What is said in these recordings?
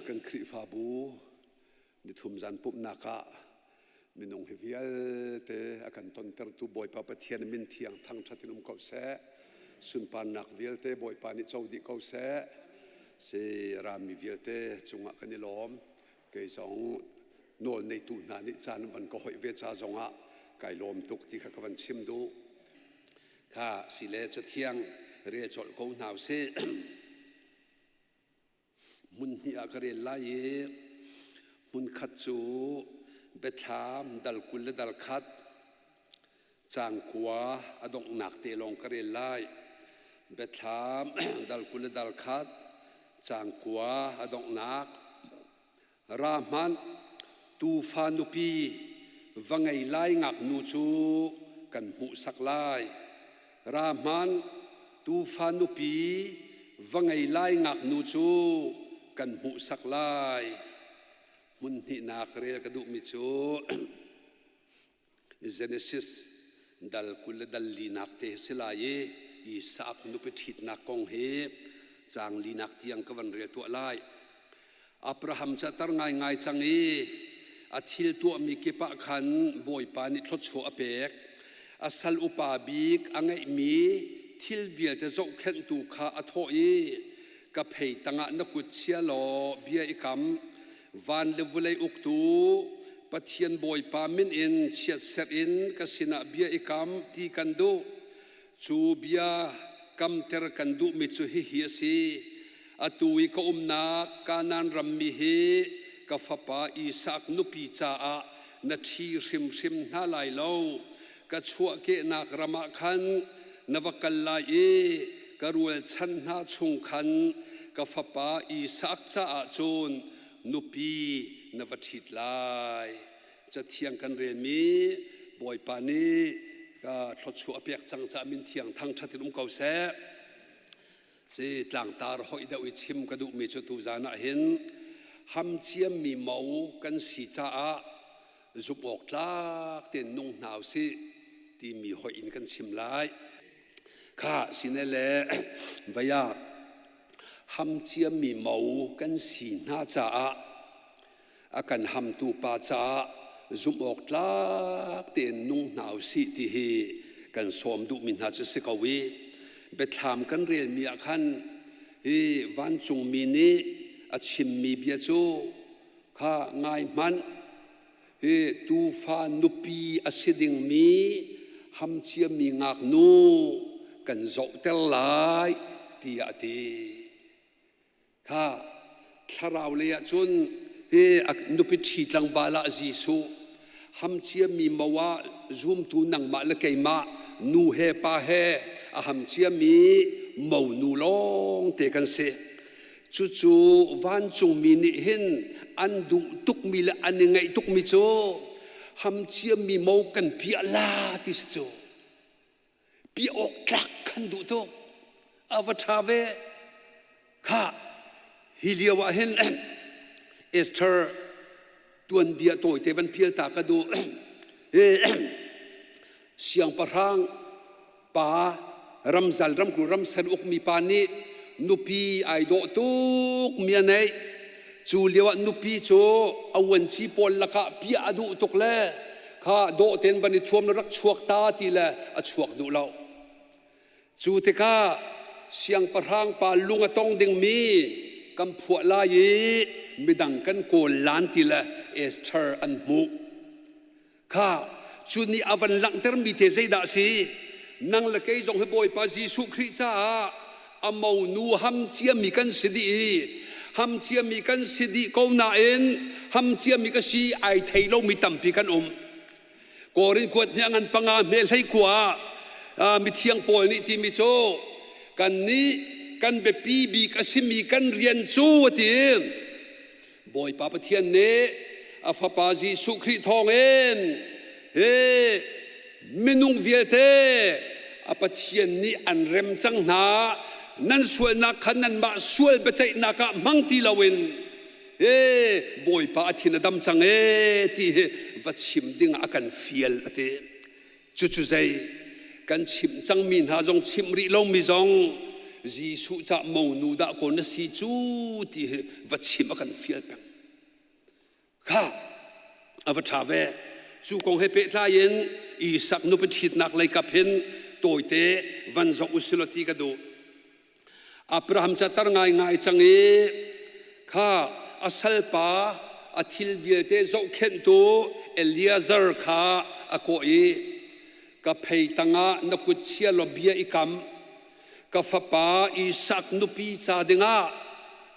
Kan Khrihfabu nithum zan pumhnak ah minung hi vialte a kan tontertu Bawipa Pathian min thiang thangṭhat in um ko seh. Sunparnak vialte Bawipa nih co dih ko seh. Si rami vialte cungah kan i lawm. Kei zong nawl neitu hna nih caan van ka hoih ve ca zongah kai lawm tuk ti kha ka van chim duh. Kha si le cathiang rel colh ko hna usih. Hmun hnih ah ka rel lai i hmunkhat cu Biathlam dal 20 le dal khat caang kua a donghnak te lawng ka rel lai. Biathlam dal 20 le dal khat caang kua a donghnak. Ra hmanh, tuufa nupi va ngei lai ngaknu cu kan hmuhsak lai. Ra hmanh, tuufa nupi va ngei lai ngaknu cu kan hmuhsak lai. Hmun hnihnak rel ka duhmi cu Genesis dal 20 le dal linak te si lai i Isak nupi ṭhitnak kong hi caang linak tiang ka van rel tuah lai. Abraham cu a tar ngaingai cang i a thil tuahmi kip ah khan Bawipa nih thluachuah a pek. A sal upa bik a ngeihmi thil vialte zohkhenhtu kha a thawh i ka phei tangah na kut chia law bia i kam. Van le vulei uktu Pathian Bawipa min in chiatserh in ka sinah bia i kam ti kan duh. Cu bia kamter kan duhmi cu hihi a si. Atu i ka umnak Kanaan rammi hi ka fapa Isak nupi caah na ṭhi hrimhrim hna lai lo. Ka chuahkehnak ram ah khan na va kal lai i ka rualchan hna chung khan ka fapa Isak caah cun nupi na va ṭhit lai. Cathiang kan relmi Bawipa nih ka thluachuah a pek cang caah min thiang thangṭhat in um ko seh. Si tlangtar hoih deuh i chim ka duhmi cu tuzan ah hin ham ciammi mo kan si caah zumh awk tlak tein nung hna usih timi hoih in kan chim lai. Kha sine le vaya ham ciammi mo kan si hna caah a kan hamtu pa caah zumh awk tlak tein nung hna usih ti hi kan sawm duhmi hna cu si ko i biathlam kan relmi ah khan hi vancungmi nih a chimmi bia cu kha ngai hmanh hi tuufa nupi a si dingmi hamciami ngaknu kan zohter lai tiah a ti. Kha thlarau lei ah cun hi nupi ṭhi tlangval ah Jesuh hamciami mo ah zumtu nangmah le keimah nu he pa he a hamciami monu lawng te kan si. Cucu vancungmi nih hin an duh tukmi le an i ngaih tukmi cu hamciami mo kan piah la ti si cu. Piah awk tlak kan duh tuk. A va ṭha ve. Kha hi lio ah hin Esther tuanbia tawite van pial ta ka duh. Siangpahrang pa ramzal ramkul ramsal ukmi pa nih nupi ai dawh tuk mi a neih. Cu lio ah nupi cu a uanci pawl lakah piah a duh tuk le kha dawh tein van i thuam le rak chuak ta ti le a chuak duh lo. Cu tikah siangpahrang pa lung a tong dingmi kan phuah lai i midang kan kawl lan ti le Esther an hmuh. Kha cu nih a van langhtermi te zeidah a si? Nang le kei zong hi Bawipa Jesuh Khrih caah a monu ham ciami kan si dih i ham ciami kan si dih ko nain ham ciami ka si ai thei lomi tampi kan um. Korin kuat hnih a ngan panga hme hlei khua ah mithiang Paul nih timi cu kan nih kan biapi bik a simi kan rian cu a ti. Bawipa Pathian nih a Fapa Jesuh Khrih thawngin hi minung vialte a Pathian nih an rem cang hna. Nan sualnak kha nanmah sual biaceihnak ah hmang ti loin he Bawipa a thin a dam cang ee ti hi va chim ding ah a kan fial a ti. Cucu zei kan chimh cangmi hna zong chimh rih lomi zong. Jesuh cah monu dah kaw na si cu ti hi va chim a kan fial peng. Kha a va ṭha ve. Cu kong he pehtlai in Isak nupi ṭhitnak lei kap hin tawite van zoh usilaw ti ka duh. Abraham cu a tar ngaingai cang i kha a salpa a thil vialte zohkhenhtu Eliezer kha a kawh i ka phei tangah na kut chia law bia i kam ka fapa Isak nupi ca dingah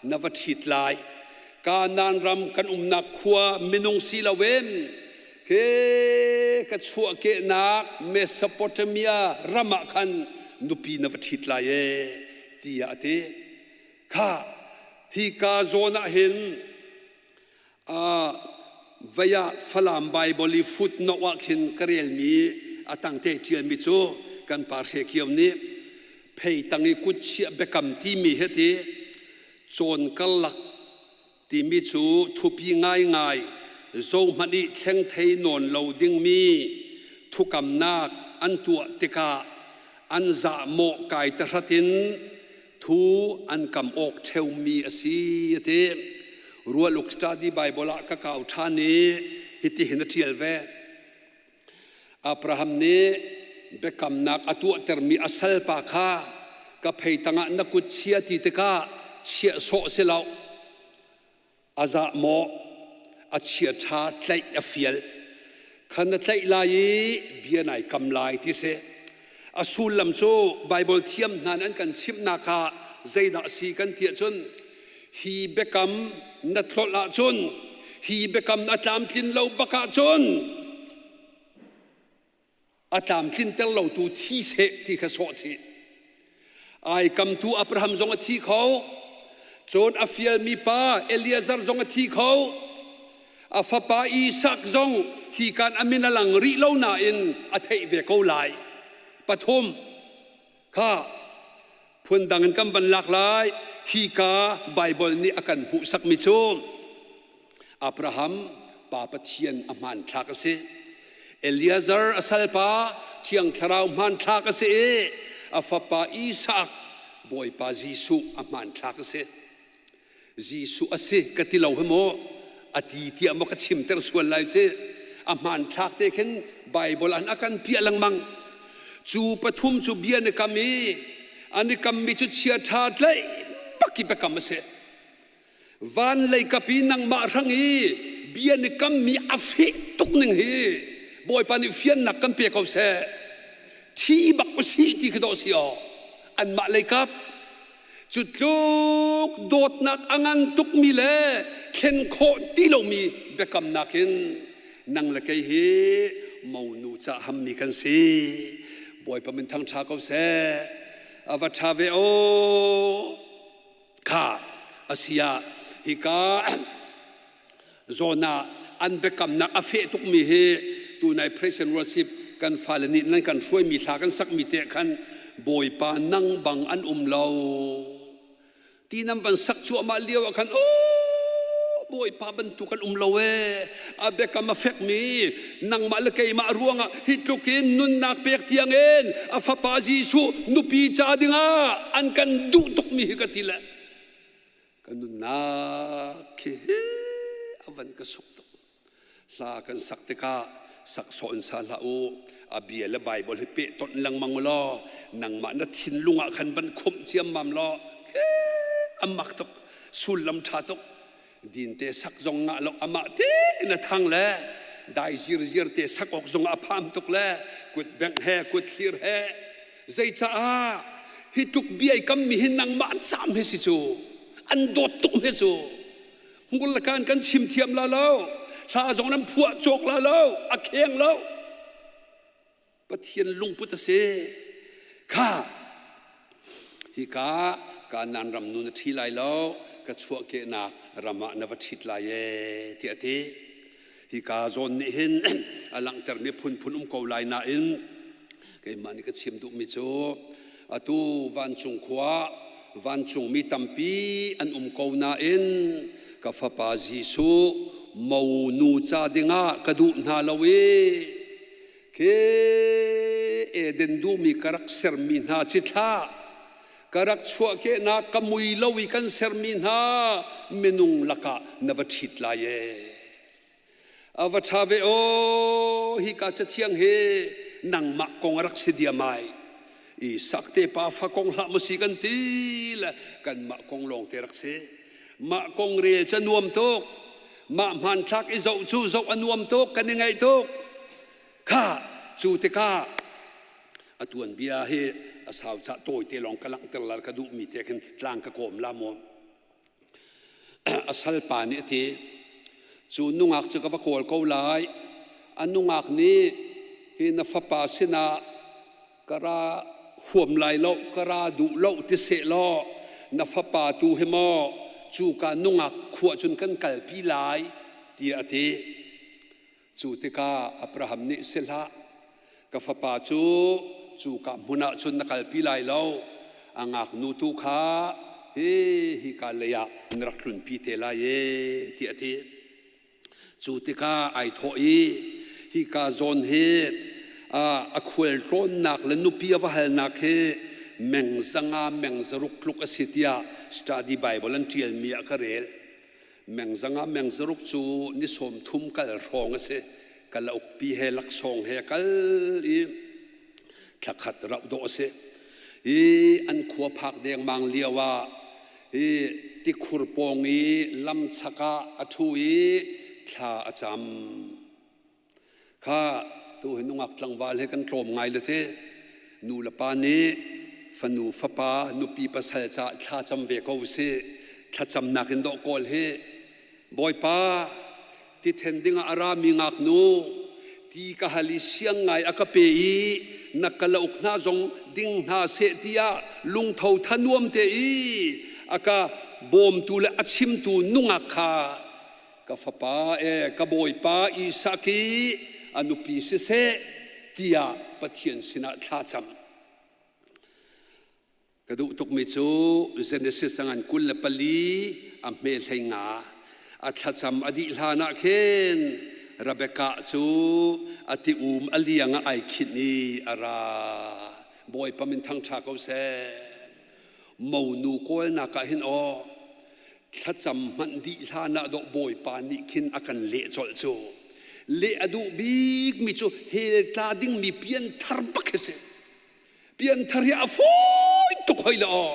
na va ṭhit lai. Kanaan ram kan umnak khua minung si loin ke ka chuahkehnak Mesopotamia ram ah khan nupi na va ṭhit lai ee tiah a ti. Kha hika zawn ah hin vei ah Falam Baibal i footnote ah khin ka relmi a tangte ṭialmi cu kan pa Hre Kio nih phei tang i kutchiah biakam timi hi ti cawn karlak timi cu thupi ngaingai zohhmanh i thleng thei nawn lo dingmi thukamnak an tuah tikah an zahmawh kai tahrat in thu an kam awk ṭheumi a si a ti. Rualuk Study Bible ah ka kau ṭhan i hitihin a ṭial ve. Abraham nih biakamnak a tuahtermi a salpa kha ka phei tangah na kut chia ti tikah chiah sawh si lo. A zah maw? A chiaṭha tlaih a fial. Khan na tlaih lai i bia nai kam lai ti si. A sullam cu Baibal thiam hna nih an kan chimhnak ah zeidah a si kan ti ahcun hi biakam na tlolh ahcun hi biakam a tlamtlin lo bak ahcun a tlamtlinter lotu thi seh ti kha sawh chih. Ai kamtu Abraham zong a thi kho. Cun a fialmi pa Eliezer zong a thi kho. A fapa Isak zong hi kan a min a lang rih lo nain a theih ve ko lai. Pathum kha phundang in kan van lak lai. Hi ka Baibal nih a kan hmuhsakmi cu Abraham pa Pathian a hmanthlak a si. Eliezer a salpa Thiang Thlarau hmanthlak a si i a fapa Isak Bawipa Jesuh a hmanthlak a si. Jesuh a si ka ti lo hi maw a ti tiah maw ka chimter sual lai ci a hmanthlak te khin Bible an a kan piah lengmang. Cu pathum cu bia an i kam i an i kammi cu chia ṭha tlaih bak i biakam a si. Van lei kap i nangmah hrang i bia na kammi a feh tuk ning hi Bawipa nih fiannak kan pe ko seh. Thi bak usih ti khi dawh si aw. Anmah lei kap cu tluk dawtnak a ngan tukmi le thlen khawh ti lomi biakamnak in nang le kei hi monu ca hammi kan si. Bawipa min thangṭha ko seh. A va ṭha ve aw. Kha a si ah hika zawn ah an biakamnak a feh tukmi hi tunai praise and worship kan fale nih nan kan hruaimi hla kan sakmi te khan Bawipa nang bang an um lo ti nan van sak cuahmah lio ah khan oh Bawipa bantuk an um lo ee a biakam a fekmi nangmah le keimah ruangah hi tluk in nunnak pek tiangin a fapa Jesuh nupi ca dingah an kan duh tukmi hi ka ti le ka nunnak khi a van ka suk tuk hla kan sak tikah sak sawh in sa hlah u a bia le Bible hi peh tonh lengmang u law nangmah na thinlung ah khan van khumh ciammam law a mak tuk sullam ṭha tuk Dinte sak zong ngah lo amah tein a thang le dai zirziar te sak awk zong a pham tuk le kut bengh he kut thlir he zeicaah hi tluk bia i kammi hi nangmah cam he si cu an dawt tuk he cu hmur le kan kan chim thiam la lo hla zong nan phuah cawk la lo a kheng lo Pathian lungput a si. Kha hika Kanaan ram nu na ṭhi lai lo, ka chuahkehnak ram ah na va ṭhit lai ee tiah a ti. Hika zawn nih hin a langhtermi phunphun um ko lai nain keimah nih ka chim duhmi cu atu vancung khua vancungmi tampi an um ko nain ka fapa Jesuh monu ca dingah ka duh hna lo i Khi Eden duhmi ka rak sermi hna cithlah. Ka rak chuahkehnak ka mui lo i kan sermi hna minung lakah na va ṭhit lai ee. A va ṭha ve aw, hika cathiang hi nangmah kong a rak si diam ai. Isak te pa fa kong hlah maw si kan ti le kanmah kong lawng te rak si. Mah kong rel cu a nuam tuk. Mah hmanthlak i zoh cu zoh a nuam tuk, kan i ngaih tuk. Kha cu tikah a tuanbia hi a sau cah tawite lawng ka langhter la ka duhmi te khin tlang ka kawm la maw. A salpa nih a ti, cu nungak cu ka va kawl ko lai. A nungak nih hi na fapa sinah ka ra huam lai lo, ka ra duh lo ti seh law na fapa tu hi maw cuka nungak khua cun kan kalpi lai tiah a ti. Cu tikah Abraham nih si hlah, ka fapa cu cuka hmun ah cun na kalpi lai lo, a ngaknu tu kha hi hika lei ah na rak tlunpi te lai e tiah a ti. Cu tikah ai thawh i hika zawn hi a khual tlawnnak le nupi a va halnak hi meng zanga meng zaruk tluk a si tiah study Bible an ṭialmi ah ka rel. Meng zanga meng zaruk cu ni 30 kal hrawng a si. Kalauk pi he laksawng he kal i thlakhat rauh dawh a si. I an khua phak dengmang lio ah hi tikhur pawng i lam chak ah a ṭhu i thla a cam. Kha tu hi nungak tlangval he kan tlawm ngai le te. Nu le pa nih fanu fapa nupi pasal caah thla cam ve ko usih. Thlacamnak in dawh kawl hi Bawipa ti then dingah a rami ngaknu ti ka hal i siang ngai a ka pe i na kalauk hna zong ding hna seh tiah lungtho thanuam te i a ka bawmtu le a chimtu nungak kha ka fapa e ka bawipa Isak hi a nupi siseh tiah Pathian sinah thla cam. Ka duh tukmi cu Genesis a ngan 24 a hme hlei nga a thlacam a dih hlan ah khin Rebekah cu a ti um a liang ah ai khinh i a ra. Bawipa min thangṭha ko seh. Monu kawlnak ah hin aw thlacam hmanh dih hlan ah dawh Bawipa nih khin a kan leh colh cu. Leh a duh bikmi cu hell tla dingmi pianthar bak hi si. Pianthar hi a fawi tuk hoi le aw.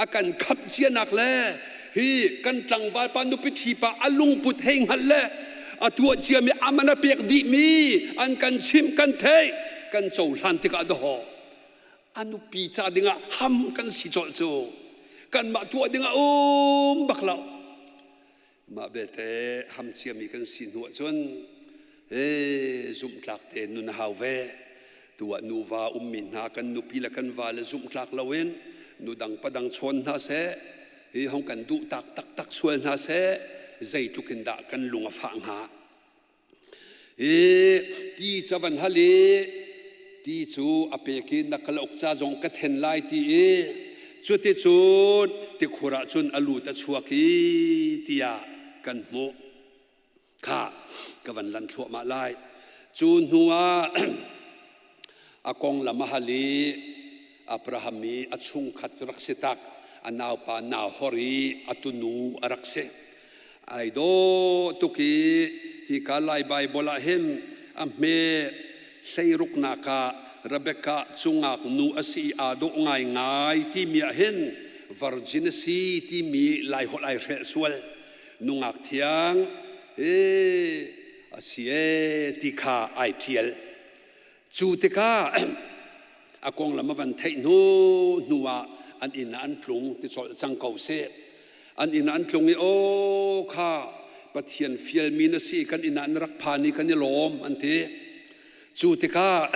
A kan khamh cianak le hi kan tlangval pa nupi ṭhi pa a lungput hei hngalh le a tuah ciami aman a pek dihmi an kan chimh kan theih kan cohlan tikah dawh a nupi ca dingah ham kan si colh cu kanmah tuah dingah um bak lo mah belte ham ciami kan si hnu ahcun ee zumhtlak te nun a hau ve tu ah nuva ummi hna kan nupi le kan va le zumhtlak loin nu dang padang chawn hna seh hi hong kan duh tak taktak sual hna seh zeitluk in dah kan lung a fah hnga I ti ca van hal i ti cu a pek i na kalauk ca zong ka then lai ti i cuticun tikhur ah cun a lut a chuak i tiah kan hmuh. Kha ka van lan thluahmah lai. Cu hnu ah a konglam a hal i Abraham i a chungkhat cu rak si tak, a naupa Nahor i a tunu a rak si. Ai dawh tuk i hika Lai Baibal ah hin a hme hleiruknak ah Rebekah cu ngaknu a si i aa dawh ngaingai timi ah hin virgin a si timi Laiholh ai hrelh sual. Nungak thiang he a si ee ti kha ai ṭial. Cu tikah a konglam a van theih hnu hnu ah an inn ah an tlung ti colh cang ko seh. An inn ah an tlung i aw kha Pathian fialmi na si kan inn ah na rak phan i kan i lawm an ti. Cu tikah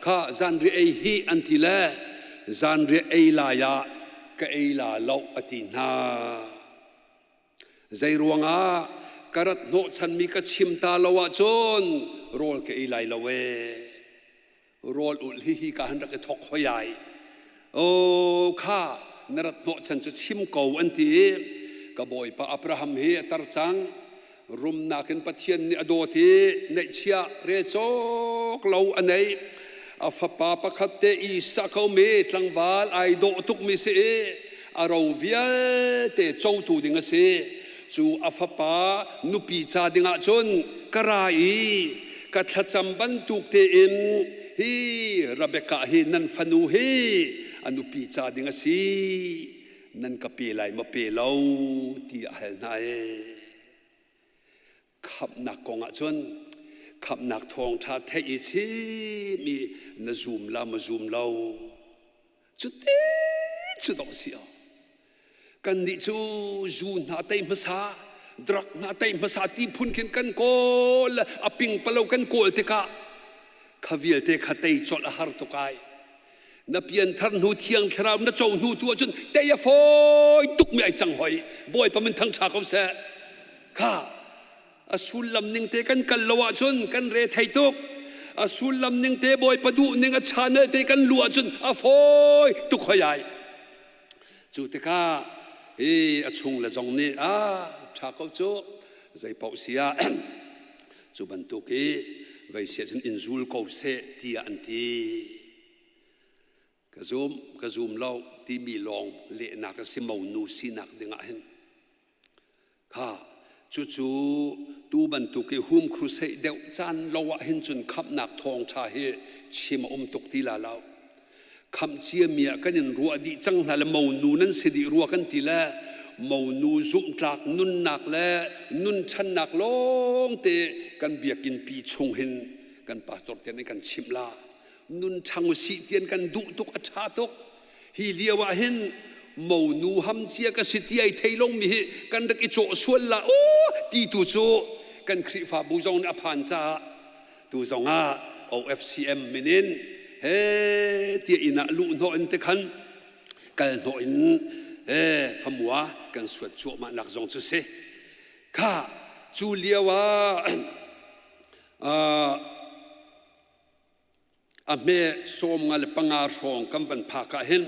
kha zanriah ei hi an ti le zanriah ei lai ah ka ei la lo a ti hna. Zeiruangah ka rat hnawhchanmi ka chim ta lo ahcun rawl ka ei lai lo ee. Rawl ulh hi hi ka han rak i thok hoi ai. Oh kha na rat hnawhchan cu chim ko an ti i ka bawipa Abraham hi a tar cang. Rumnak in Pathian nih a dawt i neihchiah rel cawk lo a nei. A fapa pakhat te Isak a um i tlangval ai dawh tukmi si i a ro vialte cotu ding a si. Cu a fapa nupi ca dingah cun ka ra i ka thlacam bantuk tein hi Rebekah hi nan fanu hi a nupi ca ding a si nan ka pe lai maw pe lo ti a hal hna i Khamhnak kong ah cun khamhnak thawngṭha theih i chim i na zum la ma zum lo cuti cu dawh si aw. Kannih cu zu hna tei hmasa, drug hna tei hmasa ti phun khin kan kawl, a pingpalo kan kawl tikah kha vialte kha tei colh a har tuk ai. Na pianthar hnu thiang thlarau na co hnu tu ahcun tei a fawi tukmi ai cang hoi. Bawipa min thangṭha ko seh. Kha a sullam ning te kan kal lo ahcun kan re thei tuk. A sullam ning te Bawipa duh ning a channel te kan lu ahcun a fawi tuk hoi ai. Cu tikah hi a chung le zong nih a ṭha ko cu zei paoh si ah cu bantuk i vei sia cun in zul ko seh tiah an ti. Ka zum, ka zum lo timi lawng lehnak a si monu sinak dingah hin. Kha cucu tu bantuk i hum crusade deuh caan lo ah hin cun khamhnak thawngṭha hi chim a um tuk ti la lo. Khamh ciami ah kan in ruah dih cang hna le monu nan si dih rua kan ti le monu zumhtlak nunnak le nun ṭhannak lawngte kan biakinn pi chung hin kan pastor te nih kan chimh la. Nun ṭhang usih tian kan duh tuk a ṭha tuk. Hi lio ah hin monu ham cia ka si ti ai thei longmi hi kan rak i cawh sual la aw ti tu cu kan Khrihfabu zong nih a phan caah tu zong ah OFCM min in he tia inn ah luh hnawh in te khan kal hnawh in he famua kan suat cuahmah nak zong cu si kha cu lio ah A hme 55 hrawng kan van phak ah hin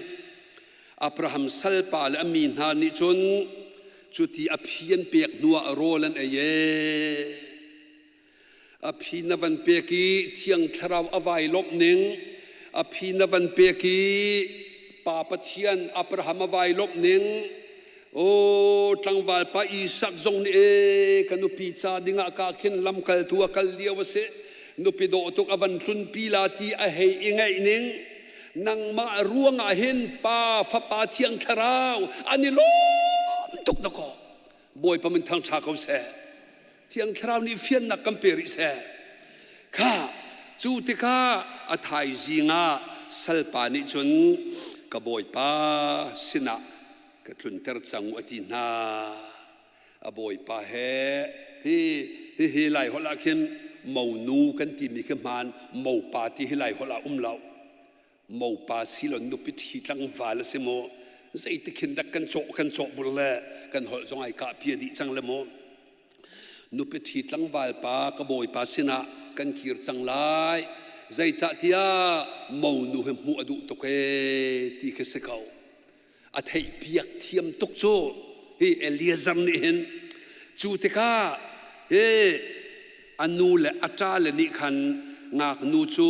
Abraham salpa le a mi hna nih cun cuti a phi an pek hnuah rawl an ei ee. A phi na van pek i Thiang Thlarau a vai lawmh ning, a phi na van pek i Pa Pathian Abraham a vai lawmh ning, Aw tlangval pa Isak zong nih ee ka nupi ca dingah ka khin lamkaltu a kal lio a si. Nupi dawh tuk a van tlunpi la ti a hei i ngaih ning. Nangmah ruangah hin pa fapa thiang thlarau an i lawm tuk na kaw. Bawipa min thangṭha ko seh. Thiang thlarau nih fiannak kan pe rih seh. Kha cu tikah a thaizing ah salpa nih cun ka bawipa sinah ka tlunter cang u a ti hna. A bawipa he hi hihi lai holh ah khin monu kan timi khi hmaan mopa ti hi lai holh ah um lo. Mopa silon nupi ṭhi tlangval a si maw zeiti khin dak kan cawh kan cawh bur le kan holh zong ai kah pia dih cang le maw nupi ṭhi tlangval pa ka bawipa sinah kan kir cang lai zeicahtiah monu hi hmuh a duh tuk ee ti khi si ko. A theihpiak thiam tuk cu hi Eliezer nih hin cu tikah hi a nu le a ṭale nih khan ngaknu cu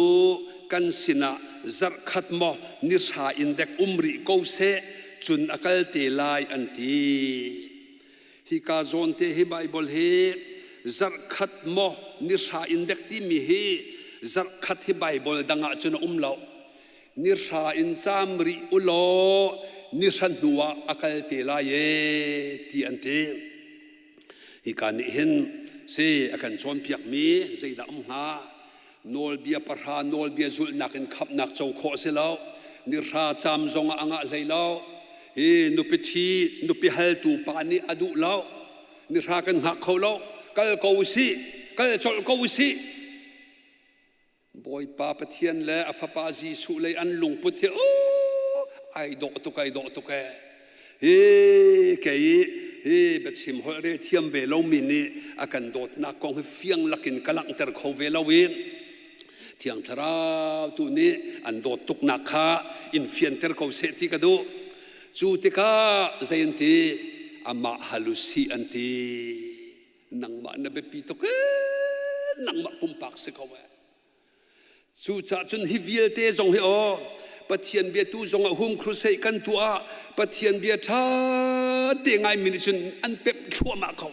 kan sinah zarhkhat maw nihra in dek um rih ko seh cun a kal te lai an ti. Hika zawn te hi Baibal hi zarhkhat maw nihra in dek timi hi zarhkhat hi Baibal dang ah cun a um lo. Nihra in caam rih u law nihra hnuah a kal te lai ee ti an ti. Hika nih hin si a kan cawnpiakmi zeidah um hnga? Nawlbia pahra nawlbia zulhnak in khamhnak co khawh a si lo. Nihra caam zongah a ngah hlei lo. Hi nupi ṭhi nupi haltu pa nih a duh lo. Nihra kan hngak kho lo. Kal ko usih, kal colh ko usih. Bawipa Pathian le a Fapa Jesuh lei an lungput hi ai dawh tuk ai dawh tuk ee. Hi kei hi biachim holh re thiam ve lomi nih a kan dawtnak kong hi fiang lakin ka langhter kho ve lo i Thiang Thlarau tu nih an dawt tuknak kha in fianter ko seh ti ka duh. Cu tikah zei an ti? Amah halusi an ti. Nangmah na biapi tuk ee, nangmah pumpak si ko ee. Cucaah cun hi vialte zong hi aw Pathian bia tu zong ah home crusade kan tuah Pathian bia ṭha te ngaimi nih cun an pemh thluahmah ko.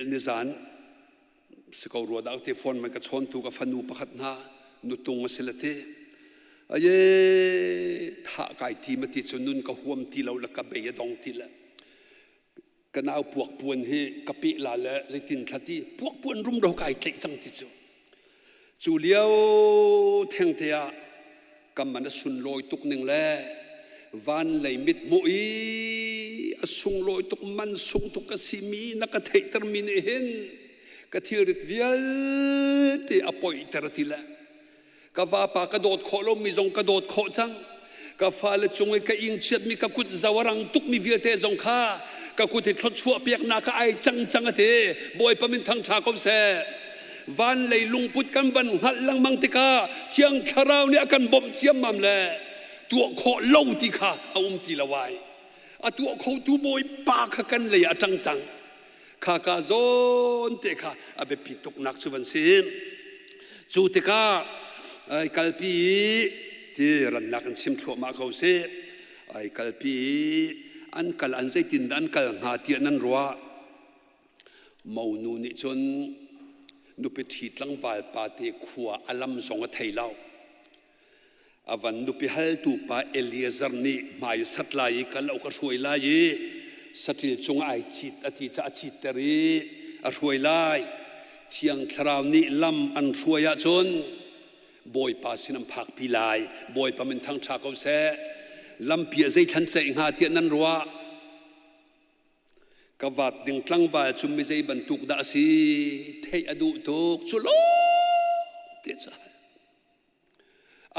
Nizan si ko rua dah te phone man ka chawntu ka fanu pakhat hna nutung a si le te aye tha kai ti ma ti cu nun ka huam ti lo le ka bei a dong ti le ka nau puak puan hi ka peh la le zeitin thla ti puak puan rum ro kai tleih cang ti cu cu lio theng te ah kam man a sunlawi tuk ning le van lei mit hmuh i a sunglawi tuk man sung tuk ka simi na ka theihter mi nih hin ka thilrit vialte a poihter ti le Ka vapa ka dawt khawh lomi zong ka dawt khawh cang. Ka fale cung i ka ingchiatmi ka kut zo a rang tukmi vialte zong kha ka kut hi thluachuah peknak ah ai cang cang a ti. Bawipa min thangṭha ko seh. Van lei lungput kan van hngalh lengmang tikah Thiang Thlarau nih a kan bawmh ciammam le tuah khawh lo ti kha a um ti lo ai. A tuah khotu Bawipa kha kan lei ah a ṭang cang. Kha ka zawn te kha a biapi tuknak cu van si. Cu tikah ai kalpi i ti rannak in chim thluahmah ko sih. Ai kalpi i an kal an zeitin dah an kal hnga tiah nan ruah. Monu nih cun nupi ṭhi tlangval pa te khua a lam zong a thei lo. A van nupi haltu pa Eliezer nih hmai a sat lai i kal awk a hruai lai i saṭil cungah ai cit a ti caah a citter i a hruai lai. Thiang Thlarau nih lam an hruai ahcun Bawipa sin an phakpi lai. Bawipa min thangṭha ko seh. Lampi ah zeithlan ceih hnga tiah nan ruah? Ka vat ding tlangval cu mi zei bantuk dah a si theih a duh tuk. Cu lawng te cu a hal.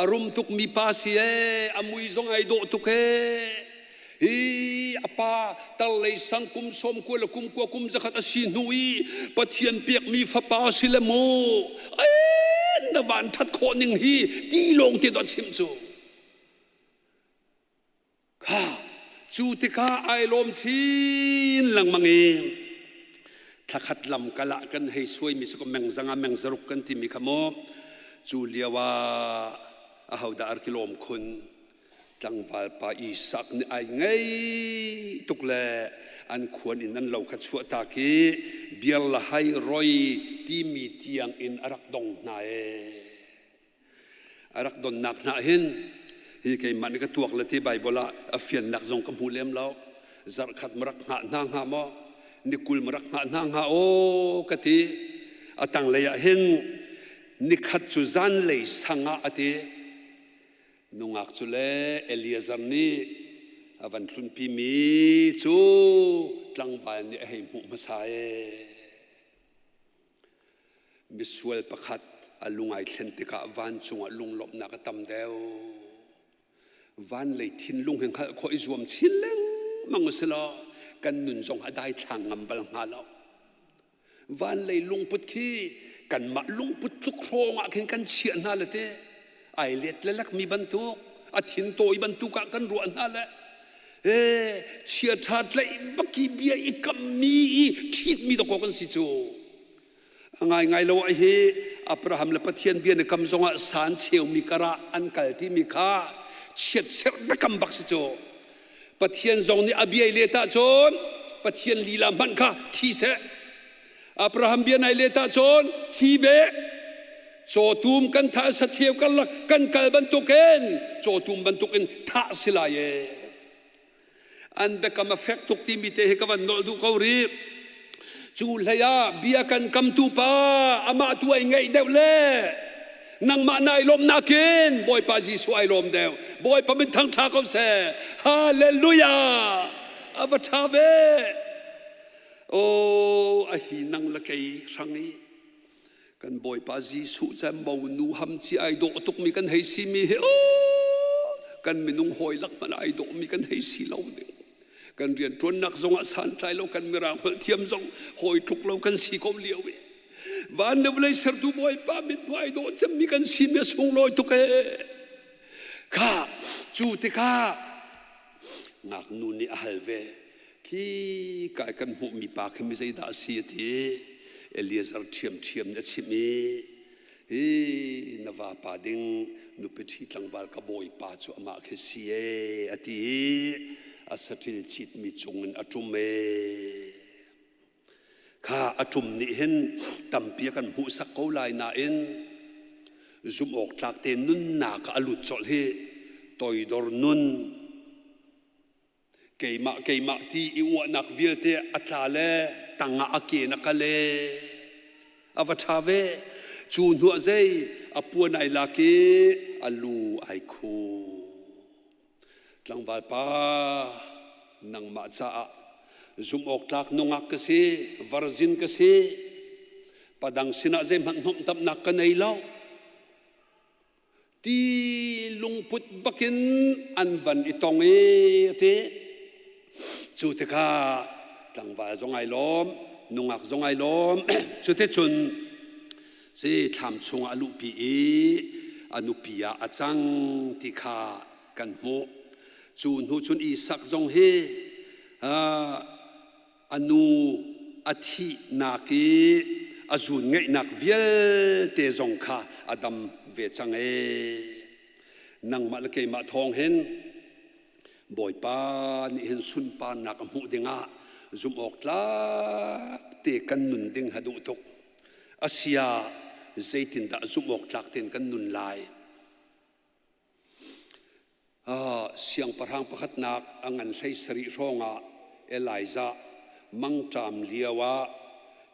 A rum tukmi pa si ee, a mui zong ai dawh tuk ee. Hi a pa tarlei sang kum sawm kua le kum kua kum zakhat a si hnu i Pathian pekmi fapa si le mu. Ee, na van ṭhat khawh ning hi ti lawng te dawt chim cu. Kha cu tikah ai lawm chin lengmang i thlakhat lam kal ah kan hei suaimi cu mengzang ah mengzaruk kan timi kha maw cu lio ah ahodah ar ki lawm khun tlangval pa Isak nih ai ngei tuk le an khuan in an lo kha chuah tak i biar la hai roi timi tiang in a rak dong hna ee. A rak donnak hna hin hi keimah nih ka tuak le ti Baibal ah a fiannak zong ka hmu lem lo. Zarhkhat ma rak hngah hna hnga maw? Ni kul ma rak hngah hna hnga aw ka ti. A tanglei ah hin nikhat cu zanlei sang ah a ti. Nungak cu le Eliezer nih a van tlunpimi cu tlangval nih a hei hmuh hmasa ee. Misual pakhat a lung ai thlen tikah vancung ah lunglawmhnak a tam deuh. Van lei thinlung hi hngalh khawh i zuam chin lengmang u si law kan nun zong a daithlang ngam bal hnga lo. Van lei lungput khi kanmah lungput tluk hrawng ah khin kan chiah hna le te ai let lelek mi bantuk a thin tawi bantuk ah kan ruah hna le chia ṭha tlaih baki bia i kammi i ṭhitmi dawkaw kan si cu. A ngaingai lo ah hi Abraham le Pathian bia na kam zongah san cheumi karah an kal timi kha chiatserh biakam bak si cu. Pathian zong nih a bia i let ahcun Pathian lila hmanh kha thi seh. Abraham bia nai let ahcun thi ve. Cawtum kan thah sacheu karlak kan kal bantukin cawtum bantukin thah si lai ee. An biakam a fek tuk timi te hi ka van nolh duh ko rih. Cu hlei ah bia kan kamtu pa amah tu ai ngeih deuh le nangmah nai lawmnak in Bawipa Jesuh ai lawm deuh. Bawipa min thangṭha ko seh. Hallelujah! A va ṭha ve. Oh, a hi nang le kei hrang i kan Bawipa Jesuh cu monu ham ci ai dawh tukmi kan hei simi hi oh, kan minung hawi lak hmanh ai dawhmi kan hei si lo ding. Kan rianṭuannak zongah santlai lo kan mirang holh thiam zong hawi tluk lo kan si ko lio i van le vawlei sertu Bawipa mithmuh ai dawh cemmi kan simi a sunglawi tuk ee. Kha cu tikah Ngaknu nih a hal ve. Khi kai kan hmuhmi pa khi mi zeidah a si a ti. Eliezer ṭhiamṭhiam nih a chimh i hi na vapa ding nupi ṭhi tlangval ka bawipa cu amah khi si ee a ti i a saṭil citmi cungin a ṭum ee. Kha a ṭum nih hin tampi a kan hmuhsak ko lai nain zumh awk tlak te nunnak ah a lut colh hi toidor nun keimah keimah ti i uahnak vialte a tla le tangah a ke na kal e a va ṭha ve. Cu hnuah zei a puan ai lak i a lu ai khu. Tlangval pa, nangmah caah zumh awk tlak nungak ka si, varzin ka si, padang sinah zeihmanh hnawmhtamhnak ka nei lo. Ti lungput bakin an van i tong i a ti. Cu tikah tlangval zong ai lawm, nungak zong ai lawm. Cuticun si thlam chungah a luhpi i a nupi ah a cang ti kha kan hmuh. Cu hnu cun Isak zong hi a nu a thihnak i a zuun ngaihnak vialte zong kha a dam ve cang ee. Nangmah le keimah thawng hin Bawipa nih hin sunparnak a hmuh dingah zumh awk tlak te kan nun ding ha duh tuk. Asia zeitindah zumh awk tlak tein kan nun lai? Siangpahrang pakhatnak a ngan 17 hrawngah Elijah mangṭam lioah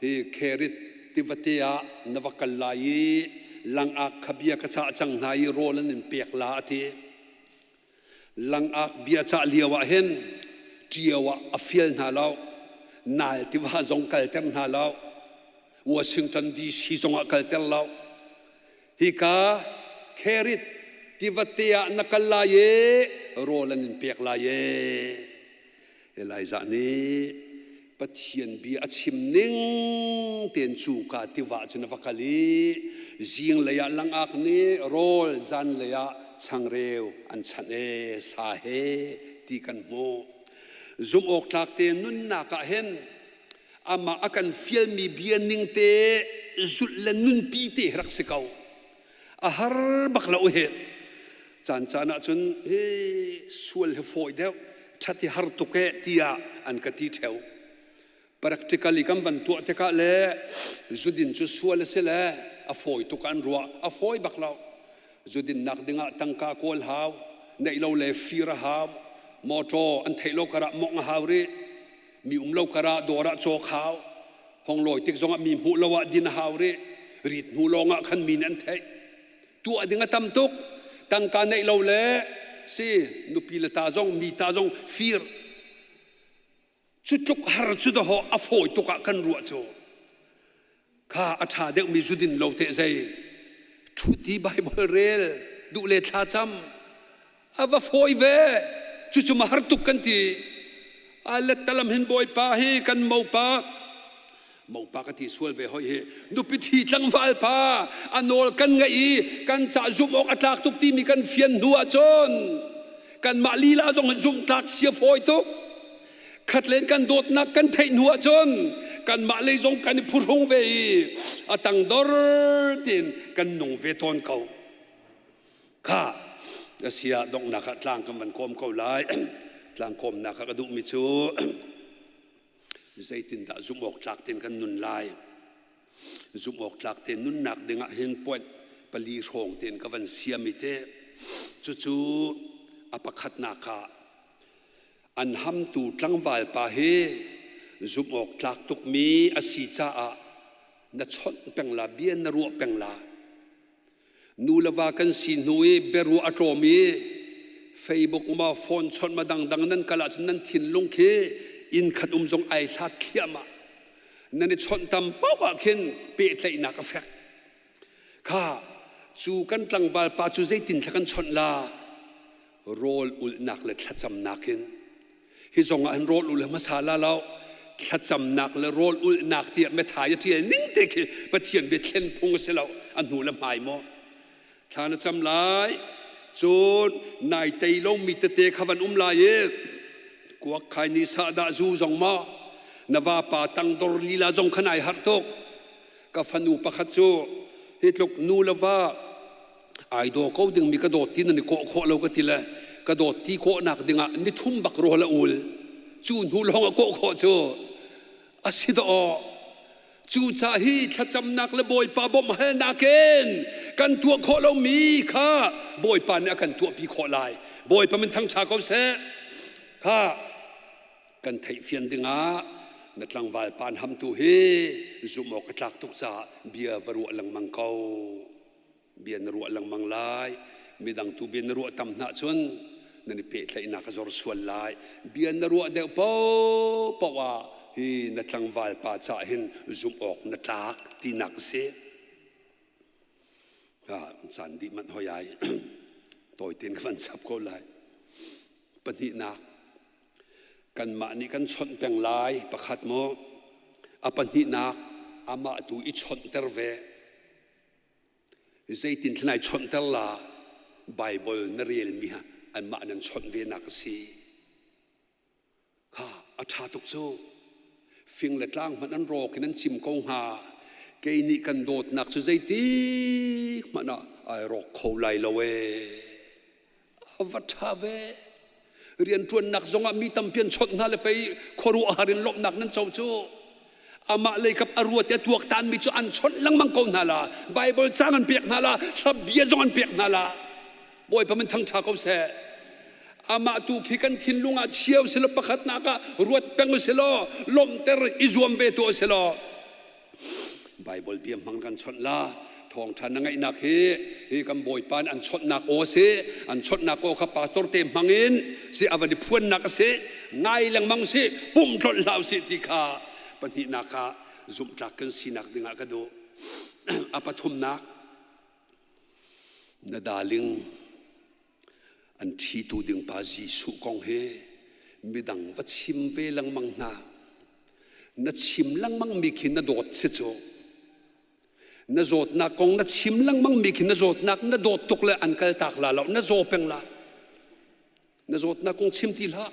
hi Kherith tivate ah na va kal lai i langak kha bia ka cah cang hna i rawl an in pek la a ti. Langak bia cah lioah hin ṭio ah a fial hna lo, nal tiva zong kalter hna lo, Washington DC zongah kalter lo. Hika Kherith tivate ah na kal lai i rawl an in pek lai e. Elijah nih Pathian bia a chim ning tein cuka tiva cun a va kal i zinglei ah langak nih rawl zanlei ah changreu an chanh e sa he ti kan hmuh. Zumh awk tlak te nunnak ah hin amah a kan fialmi bia ning te zulh le nunpi te rak si ko. A har bak lo hi. Caan caan ah cun hi sual hi fawi deuh, ṭhat hi har tuk eh tiah an ka ti ṭheo. Practically kan van tuah tikah le zudin cu sual a si le a fawi tuk an ruah. A fawi bak lo. Zudinnak dingah tangka kawl hau, neih lo le fir a hau, motor an theih lo karah mawngh a hau rih. Mi um lo karah dawr ah cawk hau. Hong lawi tik zongah mi hmuh lo ah din a hau rih. Rit hnu lawng ah khan mi nih an theih. Tuah ding a tam tuk. Tangka neih lo le si nupi le ta zong mi ta zong fir. Cu tluk har cu dahawh a fawi tuk ah kan ruah cu. Kha a ṭha deuhmi zudin lo teh zei. Ṭhuti Bible rel, duh le thlacam, a va fawi ve. Cucu ma har tuk kan ti. A lettalam hin Bawipa hi kan mopa mopa ka ti sual ve hoi hi nupi ṭhi tlangval pa a nawl kan ngaih i kan ca zumh awk a tlak tuk timi kan fian hnu ahcun kanmah lila zong zumh tlak sia fawi tuk. Khatlen kan dawtnak kan theih hnu ahcun kanmah lei zong kan i phuhrung ve i a tangdor tiin kan nung ve tawn ko. Kha asia donghnak ah tlang kan van kawm ko lai. Tlang kawmnak ah ka duhmi cu zeitindah zumh awk tlak tein kan nun lai. Zumh awk tlak tein nunnak ding ah hin point pali hrawng tein ka van siam i te. Cucu a pakhatnak ah An hamtu tlangval pa hi zumh awk tlak tukmi a si caah na chawnh peng la, bia na ruah peng la. Nu le va kan si hnu i biaruah a tlawm i Facebook ma phone chawnh ma dangdang nan kal ahcun nan thinlung khi inn khat um zong ai hlat thliahmah. Nan i chawnh tam paoh ah khin pehtlaihnak a fek. Kha cu kan tlangval pa cu zeitin thla kan chawnh la? Rawl ulhnak le thlacamnak in. Hi zong ah hin rawl ulh hmasa la lo. Thlacamnak le rawl ulhnak tiah Matthai a ṭial ning te khi Pathian bia thlen phung a si lo. A hnu le hmai maw? Thla na cam lai. Cun nai tei lomi tete kha van um lai i kuak khai ni sahdah zu zong maw na vapa tangdor lila zong kha nai harh tuk. Ka fanu pakhat cu hi tluk nu le va ai daw ko dingmi ka dawt ti nan i kawh khawh lo ka ti le ka dawt ti khawhnak dingah nithum bak rawl a ul. Cu hnu lawng a kawh khawh cu a si dawh. Cucaah hi thlacamnak le Bawipa bawmh halnak in kan tuah khawh lomi kha Bawipa nih a kan tuahpi khawh lai. Bawipa min thangṭha ko seh. Kha kan theihfian dingah na tlangval pa an hamtu hi zumh awk a tlak tuk caah bia va ruah lengmang ko. Bia na ruah lengmang lai. Midang tu bia na ruah tam hna cun nan i pehtlaihnak a zor sual lai. Bia na ruah deuh paohpaoh ah hi na tlangval pa caah hin zumh awk na tlak tinak a si. Caan dih manh hoi ai. Tawi tein ka van chap ko lai. Pahnihnak, kanmah nih kan chawnh peng lai pakhat maw? A pahnihnak, amah tu i chawnhter ve. Zeitin thlan ai chawnhter la? Bible na relmi ha anmah nan chawnh ve nak a si. Kha a ṭha tuk cu. Fing le tlang hmanh an rawk in an cim ko hnga. Kei nih kan dawtnak cu zeitik hmanh ah ai rawk kho lai lo ee. A va ṭha ve. Rianṭuannak zongah mi tampi an chawnh hna le pei khuaruahhar in lawmhnak nan co cu. Amah leikap a ruat i a tuaktanmi cu an chawnh lengmang ko hna la. Baibal caang an pek hna la, hlabia zong an pek hna la. Bawipa min thangṭha ko seh. Amah tu khi kan thinlung ah chia usih pakhatnak ah ruat peng usih law lawmhter i zuam ve tuah usih law Baibal bia hmang kan chawnh la thawngṭha na ngaihnak hi hi kan Bawipa nih an chawnhnak aw a si an chawnhnak aw kha pastor te hmang in si a van i phuannak a si ngai lengmang si pumh tlolh hlah usih ti kha pahnihnak ah zumhtlak kan sinak dingah ka duh a pathumnak Na darling an ṭhitu ding pa Jesuh kong hi midang va chim ve lengmang hna. Na chim lengmang mi khi na dawt si cu. Na zawtnak kong na chim lengmang mi khi na zawtnak na dawt tuk le an kal tak la lo, na zaw peng la. Na zawtnak kong chim ti hlah.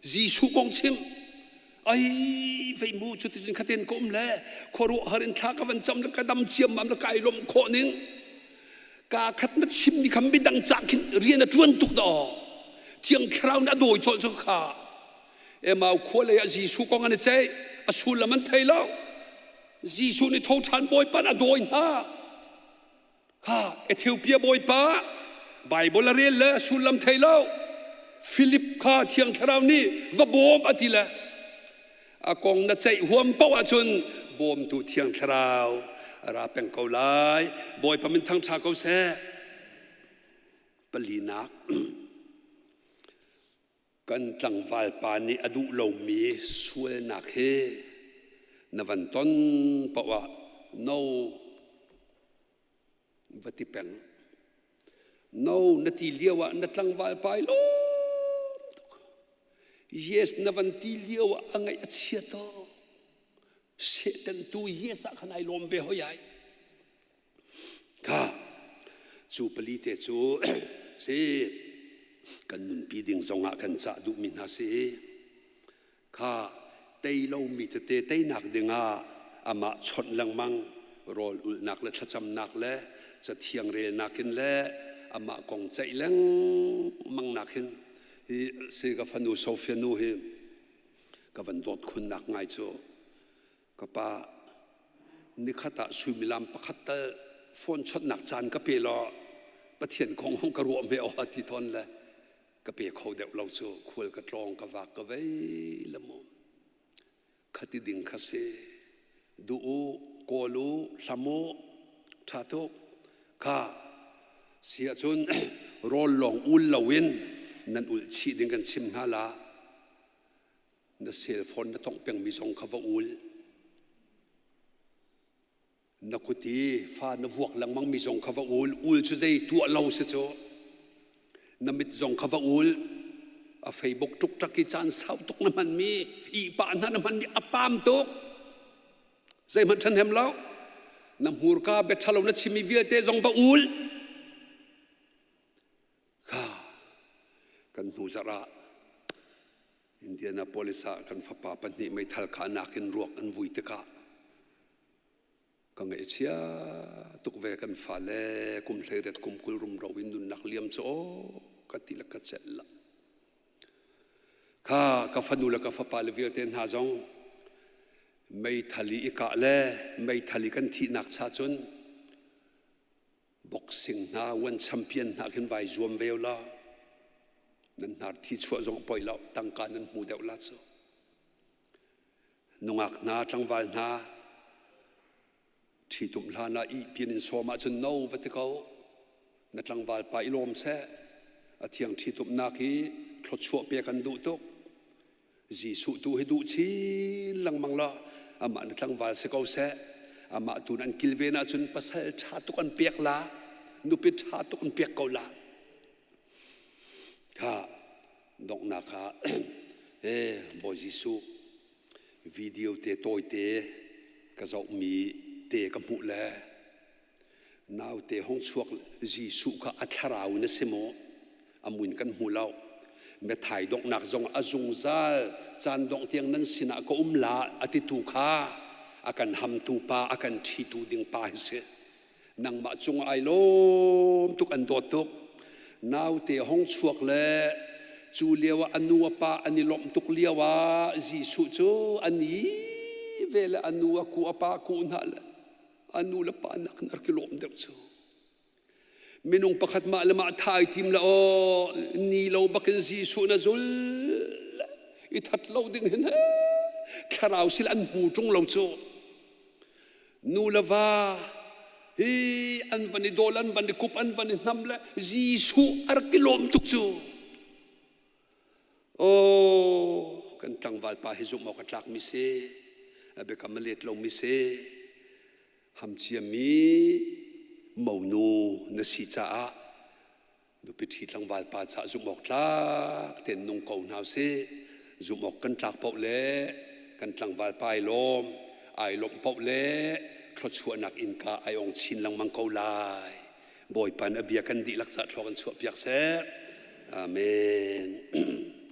Jesuh kong chim. Ai vei mu cuticun khaten ka um le khuaruahhar in thla ka van cam le ka dam ciammam le kai lawmh khawh ning. Ka khat na chimmi kha midang ca khin rian a ṭuan tuk dah. Thiang Thlarau nih a dawi colh cu kha. Emau khua lei ah Jesuh kong an i ceih. A sullam an thei lo. Jesuh nih tho ṭhan Bawipa a dawi hna. Ha, Ethiopia bawipa Bible a rel le sullam thei lo. Philip kha Thiang Thlarau nih va bawm a ti le a kong na ceih huam paoh ahcun bawmtu Thiang Thlarau a ra peng ko lai. Bawipa min thangṭha ko seh. Palinak kan tlangval pa nih a duh lomi sualnak hi na van ton paoh ah no va ti peng. No na ti lio ah na tlangval pa i lawm tuk. Yes na van ti lio ah a ngaih a chia tuk. Satan tu yes ah khan ai lawm ve hoi ai. Kha cu pali te cu si kan nunpi ding zongah kan cah duhmi hna si. Kha tei lomi tete teinak dingah amah chawnh lengmang rawl ulhnak le thlacamnak le cathiang relnak in le amah kong ceih lengmang nak hin hi si ka fanu Sophia nu hi ka van dawt khunnak ngai cu Ka pa, nikhat ah suimilam pakhat tal phone chawnhnak caan ka pe law Pathian kong hong ka ruah hme aw ti tawn le ka pe kho deuh lo cu khual ka tlawng ka vak ka vei le mu. Khati ding kha si. Duh u, kawl u, hlam u, ṭha tuk. Kha si ahcun rawl lawng ul loin nan ulh chih ding kan chim hna la. Na cell phone na tongh pengmi zong kha va ul. Na kut i fa na vuak lengmangmi zong kha va ul. Ul cu zei tuah lo si cu. Na mit zong kha va ul. A Facebook ṭukṭak i caan sau tuk na hmanmi, ihpah hna na hmanmi a pam tuk. Zeihmanh ṭhahnem lo. Na hmurka bia ṭhalo na chimmi vialte zong va ul. Kha kan hnu zarh ah Indianapolis ah kan fapa pahnih meithal kha nakin ruak an vui tikah Ka ngaihchia tuk ve kan fale kum 18 kum 20 rumro in nunnak liam cu aw ka ti le ka celh la. Kha ka fanu le ka fapa le vialte hna zong meithal i kah le meithal i kan thihnak cha cun boxing hna one champion hna khin vai zuam ve la nan hnar thi chuah zong poi lo tangka nan hmu deuh la cu. Nungak hna tlangval hna ṭhitumh hlan ah ihpian in sawm ahcun no va ti ko. Na tlangval pa i lawm seh. A thiang ṭhitumhnak hi thluachuah pek an duh tuk. Jesuh tu hi duh chin lengmang la amah na tlangval si ko seh. Amah tu an kilven ahcun pasal ṭha tuk an pek la, nupi ṭha tuk an pek ko la. Kha donghnak ah he Bawi Jesuh video te tawite ka zohmi te ka hmuh le naute hong chuak Jesuh kha a thlarau in a si maw a mun kan hmu lo methai donghnak zong a zungzal caan dongh tiang nan sinah ka um la a titu kha a kan hamtu pa a kan ṭhitu ding pa hi si. Nangmah cung ai lawm tuk an dawt tuk. Naute hong chuak le cu lio ah a nu a pa an i lawmh tuk lio ah Jesuh cu a ni ve le a nu a ku a pa ku hna le a nu le pa nak in a rak i lawm deuh cu. Minung pakhat mah le mah tha ai tim le aw ni lo bakin Jesuh na zul i that lo ding hin thlarau sil an hmu ṭung lo cu. Nu le va hi an van i dawl, an van i kup, an van i hnam le Jesuh a rak i lawm tuk cu. Oh, kan tlangval pa hi zumh awk a tlakmi si, a biakam a let lomi si, ham ciami monu na si caah Nupi ṭhi tlangval pa caah zumh awk tlak tein nung ko hna usih. Zumh awk kan tlak paoh le kan tlangval pa ai lawm, ai lawmh paoh le thluachuahnak innka ai ong chin lengmang ko lai. Bawipa nih a bia kan dihlak caah thlua kan chuahpiak seh. Amen.